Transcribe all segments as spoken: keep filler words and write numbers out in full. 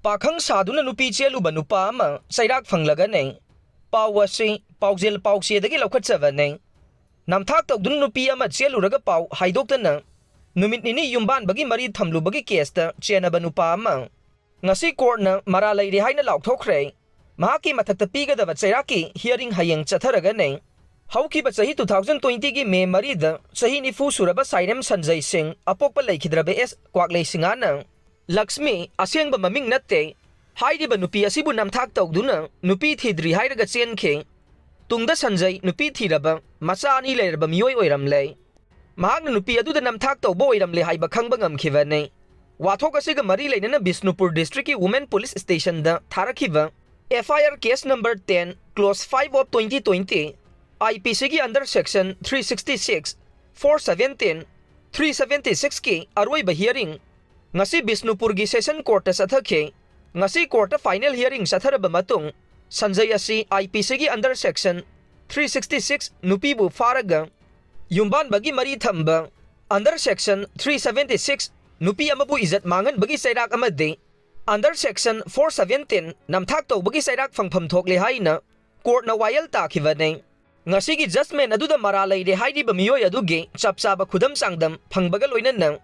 ꯄꯥꯈꯪ ꯁꯥꯗꯨꯅ ꯅꯨꯄꯤ ꯆꯦꯜꯂꯨꯕ ꯅꯨꯄꯥ ꯑꯃ ꯆꯩꯔꯥꯛ ꯐꯪꯂꯒꯅꯤ꯫ ꯄꯥꯎ ꯑꯁꯤ ꯄꯥꯎꯖꯦꯜ ꯄꯥꯎꯆꯦꯗꯒꯤ ꯂꯧꯈꯠꯆꯕꯅꯤ꯫ ꯅꯝꯊꯥꯛ ꯇꯧꯗꯨꯅ ꯅꯨꯄꯤ ꯑꯃ ꯆꯦꯜꯂꯨꯔꯒ ꯄꯥꯎ ꯍꯥꯏꯗꯣꯛꯇꯅ ꯅꯨꯃꯤꯠ ꯅꯤꯅꯤ ꯌꯨꯝꯕꯥꯟꯕꯒꯤ ꯃꯔꯤ ꯊꯝꯂꯨꯕꯒꯤ ꯀꯦꯁꯇ ꯆꯦꯟꯅꯕ ꯅꯨꯄꯥ ꯑꯃ ꯉꯁꯤ ꯀꯣꯔꯠꯅ ꯃꯔꯥꯜ ꯂꯩꯔꯦ ꯍꯥꯏꯅ ꯂꯥꯎꯊꯣꯛꯈ꯭ꯔꯦ꯫ ꯃꯍꯥꯛꯀꯤ ꯃꯊꯛꯇ ꯄꯤꯒꯗꯕ ꯆꯩꯔꯥꯛꯀꯤ ꯍꯤꯌꯔꯤꯡ ꯍꯌꯦꯡ ꯆꯠꯊꯔꯒꯅꯤ꯫ ꯍꯧꯈꯤꯕ ꯆꯍꯤ two thousand twenty ꯒꯤ ꯃꯦ ꯃꯔꯤꯗ ꯆꯍꯤ ꯅꯤꯐꯨ ꯁꯨꯔꯕ ꯁꯥꯏꯔꯦꯝ ꯁꯟꯖꯩ ꯁꯤꯡ, ꯑꯄꯣꯛꯄ ꯂꯩꯈꯤꯗ꯭ꯔꯕ ꯑꯦꯁ ꯀ꯭ꯋꯥꯛꯂꯩ ꯁꯤꯡꯍꯥꯅ ꯂꯛꯁꯃꯤ, ꯑꯁꯦꯡꯕ ꯃꯃꯤꯡ ꯅꯠꯇꯦ, ꯍꯥꯏꯔꯤꯕ ꯅꯨꯄꯤ ꯑꯁꯤꯕꯨ ꯅꯝꯊꯥꯛ ꯇꯧꯗꯨꯅ ꯅꯨꯄꯤ ꯊꯤꯗ꯭ꯔꯤ ꯍꯥꯏꯔꯒ ꯆꯦꯟꯈꯤ꯫ ꯇꯨꯡꯗ ꯁꯟꯖꯩ ꯅꯨꯄꯤ ꯊꯤꯔꯕ, ꯃꯆꯥ ꯑꯅꯤ ꯂꯩꯔꯕ ꯃꯤꯑꯣꯏ ꯑꯣꯏꯔꯝꯂꯦ꯫ ꯃꯍꯥꯛꯅ ꯅꯨꯄꯤ ꯑꯗꯨꯗ ꯅꯝꯊꯥꯛ ꯇꯧꯕ ꯑꯣꯏꯔꯝꯂꯦ ꯍꯥꯏꯕ ꯈꯪꯕ ꯉꯝꯈꯤꯕꯅꯤ꯫ ꯋꯥꯊꯣꯛ ꯑꯁꯤꯒ ꯃꯔꯤ ꯂꯩꯅꯅ ꯕꯤꯁꯅꯨꯄꯨꯔ ꯗꯤꯁꯇ꯭ꯔꯤꯛꯀꯤ ꯋꯨꯃꯦꯟ ꯄꯨꯂꯤꯁ ꯁ꯭ꯇꯦꯁꯟꯗ ꯊꯥꯔꯛꯈꯤꯕ F I R case number ten, clause five of twenty twenty, I P C ꯒꯤ under section three sixty six, four seventeen, three seventy six ꯀꯤ ꯑꯔꯣꯏꯕ ꯍꯤꯌꯔꯤꯡ ꯉꯁꯤ ꯕꯤꯁꯅꯨꯄꯨꯔꯒꯤ ꯁꯦꯁꯟ ꯀꯣꯔꯠꯇ ꯆꯠꯊꯈꯤ꯫ ꯉꯁꯤ ꯀꯣꯔꯠꯇ ꯐꯥꯏꯅꯦꯜ ꯍꯤꯌꯔꯤꯡ ꯆꯠꯊꯔꯕ ꯃꯇꯨꯡ, ꯁꯟꯖꯩ ꯑꯁꯤ I P C ꯒꯤ under section three sixty six ꯅꯨꯄꯤꯕꯨ ꯐꯥꯔꯒ ꯌꯨꯝꯕꯥꯟꯕꯒꯤ ꯃꯔꯤ ꯊꯝꯕ, under section three seventy six ꯅꯨꯄꯤ ꯑꯃꯕꯨ ꯏꯖꯠ ꯃꯥꯡꯍꯟꯕꯒꯤ ꯆꯩꯔꯥꯛ ꯑꯃꯗꯤ under section four seventeen ꯅꯝꯊꯥꯛ ꯇꯧꯕꯒꯤ ꯆꯩꯔꯥꯛ ꯐꯪꯐꯝ ꯊꯣꯛꯂꯦ ꯍꯥꯏꯅ ꯀꯣꯔꯠꯅ ꯋꯥꯌꯦꯜ ꯇꯥꯈꯤꯕꯅꯤ꯫ ꯉꯁꯤꯒꯤ ꯖꯖꯃꯦꯟ ꯑꯗꯨꯗ ꯃꯔꯥꯜ ꯂꯩꯔꯦ ꯍꯥꯏꯔꯤꯕ ꯃꯤꯑꯣꯏ ꯑꯗꯨꯒꯤ ꯆꯞ ꯆꯥꯕ ꯈꯨꯗꯝ ꯆꯥꯡꯗꯝ ꯐꯪꯕꯒ ꯂꯣꯏꯅꯅ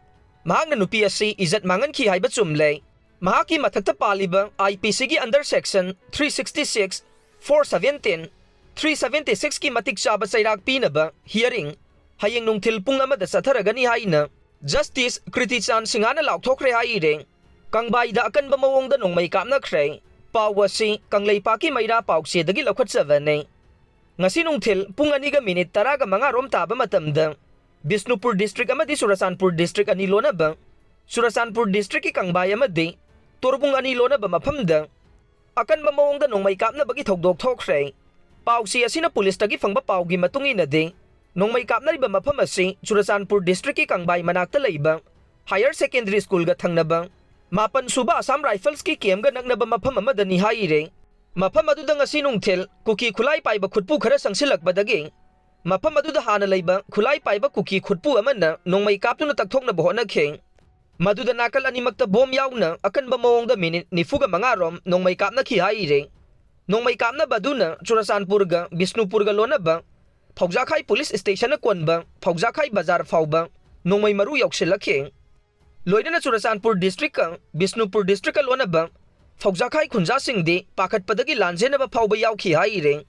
ꯃꯍꯥꯛꯅ ꯅꯨꯄꯤ ꯑꯁꯤ ꯏꯖꯠ ꯃꯥꯡꯍꯟꯈꯤ ꯍꯥꯏꯕ ꯆꯨꯝꯂꯦ꯫ ꯃꯍꯥꯛꯀꯤ ꯃꯊꯛꯇ ꯄꯥꯜꯂꯤꯕ I P C ꯒꯤ under section three sixty six, four seventeen, three seventy six ꯀꯤ ꯃꯇꯤꯛ ꯆꯥꯕ ꯆꯩꯔꯥꯛ ꯄꯤꯅꯕ ꯍꯤꯌꯔꯤꯡ ꯍꯌꯦꯡ ꯅꯨꯡꯊꯤꯜ ꯄꯨꯡ ꯑꯃꯗ ꯆꯠꯊꯔꯒꯅꯤ ꯍꯥꯏꯅ ꯖꯁꯇꯤꯁ ꯀ꯭ꯔꯤꯇꯤꯆꯥꯟ ꯁꯤꯡꯍꯥꯅ ꯂꯥꯎꯊꯣꯛꯈ꯭ꯔꯦ ꯍꯥꯏꯔꯦ꯫ ꯀꯪꯕꯥꯏꯗ ꯑꯀꯟꯕ ꯃꯑꯣꯡꯗ ꯅꯣꯡꯃꯩ ꯀꯥꯞꯅꯈ꯭ꯔꯦ꯫ ꯄꯥꯎ ꯑꯁꯤ ꯀꯪꯂꯩꯄꯥꯛꯀꯤ ꯃꯩꯔꯥ ꯄꯥꯎꯆꯦꯗꯒꯤ ꯂꯧꯈꯠꯆꯕꯅꯤ꯫ ꯉꯁꯤ ꯅꯨꯡꯊꯤꯜ ꯄꯨꯡ ꯑꯅꯤꯒ ꯃꯤꯅꯤꯠ ꯇꯔꯥꯒ ꯃꯉꯥ ꯔꯣꯝ ꯇꯥꯕ ꯃꯇꯝꯗ ꯕꯤꯁꯅꯨꯄꯨꯔ ꯗꯤꯁꯇ꯭ꯔꯤꯛ ꯑꯃꯗꯤ ꯆꯨꯔꯆꯥꯟꯄꯨꯔ ꯗꯤꯁꯇ꯭ꯔꯤꯛ ꯑꯅꯤ ꯂꯣꯟꯅꯕ ꯆꯨꯔꯆꯥꯟꯄꯨꯔ ꯗꯤꯁꯇ꯭ꯔꯤꯛꯀꯤ ꯀꯪꯕꯥꯏ ꯑꯃꯗꯤ ꯇꯣꯔꯕꯨꯡ ꯑꯅꯤ ꯂꯣꯟꯅꯕ ꯃꯐꯝꯗ ꯑꯀꯟꯕ ꯃꯑꯣꯡꯗ ꯅꯣꯡꯃꯩ ꯀꯥꯞꯅꯕꯒꯤ ꯊꯧꯗꯣꯛ ꯊꯣꯛꯈ꯭ꯔꯦ꯫ ꯄꯥꯎꯆꯦ ꯑꯁꯤꯅ ꯄꯨꯂꯤꯁꯇꯒꯤ ꯐꯪꯕ ꯄꯥꯎꯒꯤ ꯃꯇꯨꯡ ꯏꯟꯅꯗꯤ, ꯅꯣꯡꯃꯩ ꯀꯥꯞꯅꯔꯤꯕ ꯃꯐꯝ ꯑꯁꯤ ꯆꯨꯔꯆꯥꯟꯄꯨꯔ ꯗꯤꯁꯇ꯭ꯔꯤꯛꯀꯤ ꯀꯪꯕꯥꯏ ꯃꯅꯥꯛꯇ ꯂꯩꯕ ꯍꯥꯌꯔ ꯁꯦꯀꯦꯟꯗꯔꯤ ꯁ꯭ꯀꯨꯜꯒ ꯊꯪꯅꯕ ꯃꯥꯄꯟ ꯁꯨꯕ ꯑꯁꯥꯝ ꯔꯥꯏꯐꯜꯁꯀꯤ ꯀꯦꯝꯒ ꯅꯛꯅꯕ ꯃꯐꯝ ꯑꯃꯗꯅꯤ ꯍꯥꯏꯔꯦ꯫ ꯃꯐꯝ ꯑꯗꯨꯗ ꯉꯁꯤ ꯅꯨꯡꯊꯤꯜ ꯀꯨꯀꯤ ꯈꯨꯠꯂꯥꯏ ꯄꯥꯏꯕ ꯈꯨꯠꯄꯨ ꯈꯔ ꯆꯪꯁꯤꯜꯂꯛꯄꯗꯒꯤ ꯃꯐꯝ ꯑꯗꯨꯗ ꯍꯥꯟꯅ ꯂꯩꯕ ꯈꯨꯠꯂꯥꯏ ꯄꯥꯏꯕ ꯀꯨꯀꯤ ꯈꯨꯠꯄꯨ ꯑꯃꯅ ꯅꯣꯡꯃꯩ ꯀꯥꯞꯇꯨꯅ ꯇꯛꯊꯣꯛꯅꯕ ꯍꯣꯠꯅꯈꯤ꯫ ꯃꯗꯨꯗ ꯅꯥꯀꯜ ꯑꯅꯤꯃꯛꯇ ꯕꯣꯝ ꯌꯥꯎꯅ ꯑꯀꯟꯕ ꯃꯑꯣꯡꯗ ꯃꯤꯅꯤꯠ ꯅꯤꯐꯨꯒ ꯃꯉꯥ ꯔꯣꯝ ꯅꯣꯡꯃꯩ ꯀꯥꯞꯅꯈꯤ ꯍꯥꯏꯔꯦ꯫ ꯅꯣꯡꯃꯩ ꯀꯥꯞꯅꯕ ꯑꯗꯨꯅ ꯆꯨꯔꯆꯥꯟꯄꯨꯔꯒ ꯕꯤꯁꯅꯨꯄꯨꯔꯒ ꯂꯣꯟꯅꯕ ꯐꯧꯖꯥꯈꯥꯏ ꯄꯨꯂꯤꯁ ꯁ꯭ꯇꯦꯁꯟꯅ ꯀꯣꯟꯕ ꯐꯧꯖꯥꯈꯥꯏ ꯕꯖꯥꯔ ꯐꯥꯎꯕ ꯅꯣꯡꯃꯩ ꯃꯔꯨ ꯌꯧꯁꯤꯜꯂꯛꯈꯤ꯫ ꯂꯣꯏꯅꯅ ꯆꯨꯔꯆꯥꯟꯄꯨꯔ ꯗꯤꯁꯇ꯭ꯔꯤꯛꯀ ꯕꯤꯁꯅꯨꯄꯨꯔ ꯗꯤꯁꯇ꯭ꯔꯤꯛꯀ ꯂꯣꯟꯅꯕ ꯐꯧꯖꯥꯈꯥꯏ ꯈꯨꯟꯖꯥꯁꯤꯡꯗꯤ ꯄꯥꯈꯠꯄꯗꯒꯤ ꯂꯥꯟꯖꯦꯟꯅꯕ ꯐꯥꯎꯕ ꯌꯥꯎꯈꯤ ꯍꯥꯏꯔꯦ꯫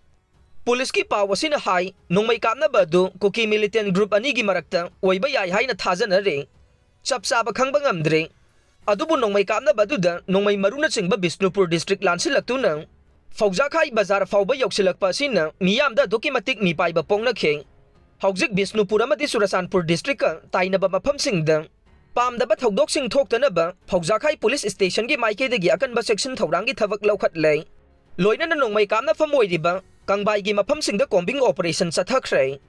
ꯄꯨꯂꯤꯁꯀꯤ ꯄꯥꯎ ꯑꯁꯤꯅ ꯍꯥꯏ, ꯅꯣꯡꯃꯩ ꯀꯥꯞꯅꯕ ꯑꯗꯨ ꯀꯨꯀꯤ ꯃꯤꯂꯤꯇꯦꯟ ꯒ꯭ꯔꯨꯞ ꯑꯅꯤꯒꯤ ꯃꯔꯛꯇ ꯑꯣꯏꯕ ꯌꯥꯏ ꯍꯥꯏꯅ ꯊꯥꯖꯅꯔꯦ꯫ ꯆꯞ ꯆꯥꯕ ꯈꯪꯕ ꯉꯝꯗ꯭ꯔꯦ꯫ ꯑꯗꯨꯕꯨ ꯅꯣꯡꯃꯩ ꯀꯥꯞꯅꯕ ꯑꯗꯨꯗ ꯅꯣꯡꯃꯩ ꯃꯔꯨꯅꯆꯤꯡꯕ ꯕꯤꯁꯅꯨꯄꯨꯔ ꯗꯤꯁꯇ꯭ꯔꯤꯛ ꯂꯥꯟꯁꯤꯜꯂꯛꯇꯨꯅ ꯐꯧꯖꯥꯈꯥꯏ ꯕꯖꯥꯔ ꯐꯥꯎꯕ ꯌꯧꯁꯤꯜꯂꯛꯄ ꯑꯁꯤꯅ ꯃꯤꯌꯥꯝꯗ ꯑꯗꯨꯛꯀꯤ ꯃꯇꯤꯛ ꯃꯤꯄꯥꯏꯕ ꯄꯣꯛꯅꯈꯤ꯫ ꯍꯧꯖꯤꯛ ꯕꯤꯁꯅꯨꯄꯨꯔ ꯑꯃꯗꯤ ꯆꯨꯔꯆꯥꯟꯄꯨꯔ ꯗꯤꯁꯇ꯭ꯔꯤꯛꯀ ꯇꯥꯏꯅꯕ ꯃꯐꯝꯁꯤꯡꯗ ꯄꯥꯝꯗꯕ ꯊꯧꯗꯣꯛꯁꯤꯡ ꯊꯣꯛꯇꯅꯕ ꯐꯧꯖꯥꯈꯥꯏ ꯄꯨꯂꯤꯁ ꯁ꯭ꯇꯦꯁꯟꯒꯤ ꯃꯥꯏꯀꯩꯗꯒꯤ ꯑꯀꯟꯕ ꯆꯦꯛꯁꯤꯟ ꯊꯧꯔꯥꯡꯒꯤ ꯊꯕꯛ ꯂꯧꯈꯠꯂꯦ꯫ ꯂꯣꯏꯅꯅ ꯅꯣꯡꯃꯩ ꯀꯥꯞꯅꯐꯝ ꯑꯣꯏꯔꯤꯕ ꯀꯪꯕꯥꯏꯒꯤ ꯃꯐꯝꯁꯤꯡꯗ ꯀꯣꯝꯕꯤꯡ ꯑꯣꯄꯔꯦꯁꯟ ꯆꯠꯊꯈ꯭ꯔꯦ꯫